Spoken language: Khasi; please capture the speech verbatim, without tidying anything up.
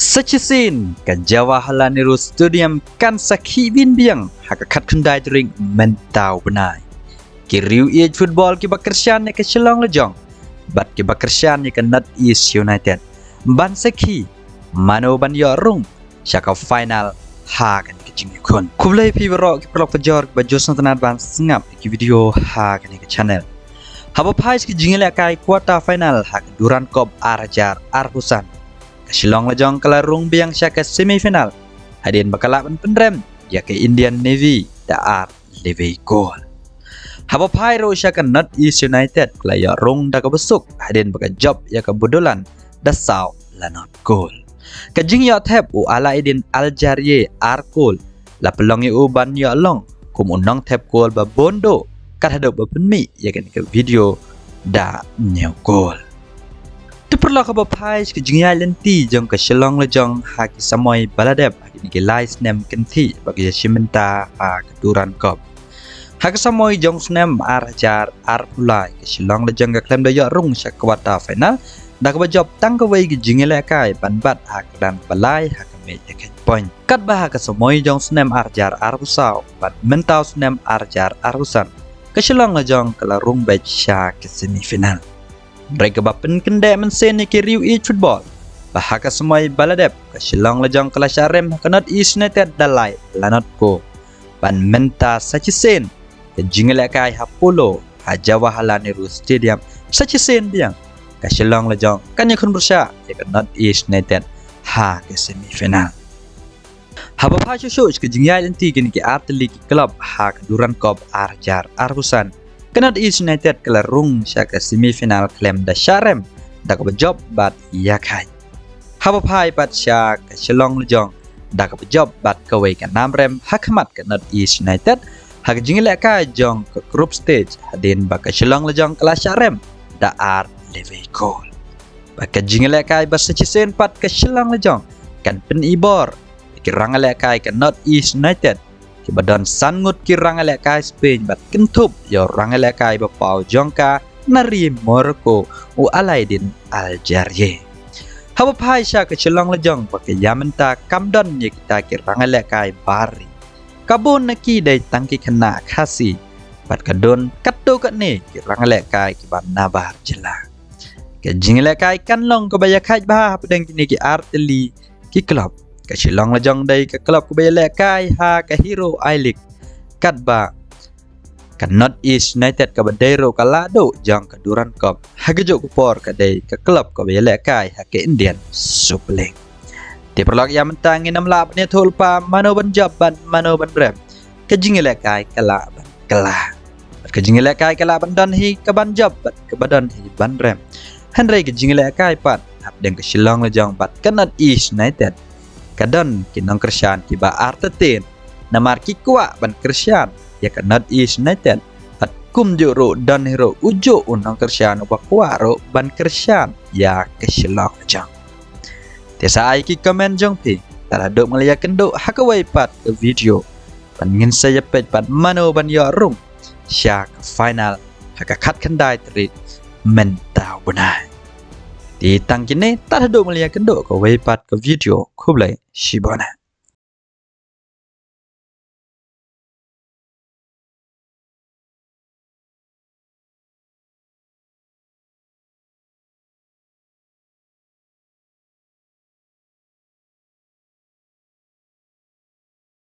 Sa shisien ka Jawaharlal Nehru Stadium kan sa khih bun biang ha ka khatkhyndai tarik mynta u bnai. Ki riew ïeit football kiba kyrshan ïa ka Shillong Lajong bad kiba kyrshan ïa ka North East United ban sakhi mano ban ïoh rung sha ka final ha kane ka jingïakhun. Khublei phi baroh ki paralok pajor kiba ju sngewtynnad ban sngap ïa ki video ha kane ka channel. Haba phai sha ka jingïalehkai quarter final ha ka Durand Cup ar hajar arphew san, ka Shillong Lajong ka la rung biang sha ka semi final hadien ba ka lah ban pynrem ïa ka Indian Navy da ar lewei kol. Haba phai ruh sha ka North East United ka la ïoh rung da kaba suk hadien ba ka jop ïa ka Bodoland da saw lanot kol. Ka jingïoh thep u Alaeddine Al Jarieh ar kol la pynlong ïa u ban ïoh long kum u nongthep kol ba bun duh kat haduh ba pynmih ïa kane ka video da hynñiew kol. Te paralok, haba phai sha ka jingïaid lynti jong ka Shillong Lajong ha ki samoi ba la dep ha kine ki lai snem kynthih ba ki ïashim bynta ha ka Durand Cup. Ha ka samoi jong u snem ar hajar arphew lai, ka Shillong Lajong ka khlem da ïoh rung sha quarter final da kaba jop tang kawei ka jingïalehkai ban bat ha ka kyrdan ba lai ha ka mej ïakhun point. Katba ha ka samoi jong u snem ar hajar arphew saw bad mynta u snem ar hajar arphew san, ka Shillong Lajong ka la rung beit sha ka semi final. Hynrei kaba pynkyndeh mynsiem ïa ki riew ïeit football ba ha ka samoi ba la dep ka Shillong Lajong ka la shah rem ha ka North East United da lai lanot kol. Bad mynta sa shisien ka jingïalehkai ha Polo ha Jawaharlal Nehru Stadium sa shisien biang ka Shillong Lajong kan ïakhun pyrshah ïa ka North East United ha ka semi final. Haba phai shuh shuh sha ka jingïaid lynti kine ki artylli ki club ha ka Durand Cup ar hajar arphew san, ka North East United ka la rung sha ka semi final khlem da shah rem da kaba jop bad ïakhun. Haba phai pat sha ka Shillong Lajong da kaba jop bad kawei ka nam rem ha khmat ka North East United ha ka jingïalehkai jong ka group stage hadien ba ka Shillong Lajong ka la shah rem da ar lewei kol. Bad ka jingïalehkai ba sa shisien pat ka Shillong Lajong kan pynibor ïa ki rangïalehkai ka North East United kiba don san ngut ki rangïalehkai Spain bad kynthup ïa u rangïalehkai ba paw jong ka na ri Morocco, u Alaeddine Al Jarieh. Haba phai sha ka Shillong Lajong ba ka ïa mynta kam don ïa kita ki rangïalehkai bar ri. Ka bun na ki dei tang ki khynnah Khasi bad ka don katto katne ki rangïalehkai kiba nabar jylla. Ka jingïalehkai kan long kaba ïakhun bha hapdeng kine ki artylli ki club. Ka Shillong Lajong dei ka club kaba ïalehkai ha ka Hero I-League, katba ka North East United kaba dei ruh ka lahduh jong ka Durand Cup ha kajuh ka por ka dei ka club kaba ïalehkai ha ka Indian Super League. Te paralok, ïa mynta ngin ym lah ban ïathuh lypa mano ban jop bad mano ban rem. Ka jingïalehkai ka lah ban kylla. Bad ka jingïalehkai ka lah ban don hi ka ban jop bad ka ba don hi ban rem. Hynrei ka jingïalehkai pat hapdeng ka Shillong Lajong bad ka North East United ka don ki nongkyrshan kiba artatien. Namar ki kwah ban kyrshan ïa ka North East United bad kumjuh ruh don hi ruh ujuh u nongkyrshan uba kwah ruh ban kyrshan ïa ka Shillong Lajong. Te sa ai ki comment jong phi. Tad haduh ba ngi la ïakynduh ha kawei pat ka video, bad ngin sa ïapeit pat mano ban ïoh rung sha ka final ha ka khatkhyndai tarik mynta u bnai. Te tang kine, tad haduh ba ngi la ïakynduh ha kawei pat ka video, khublei shibun.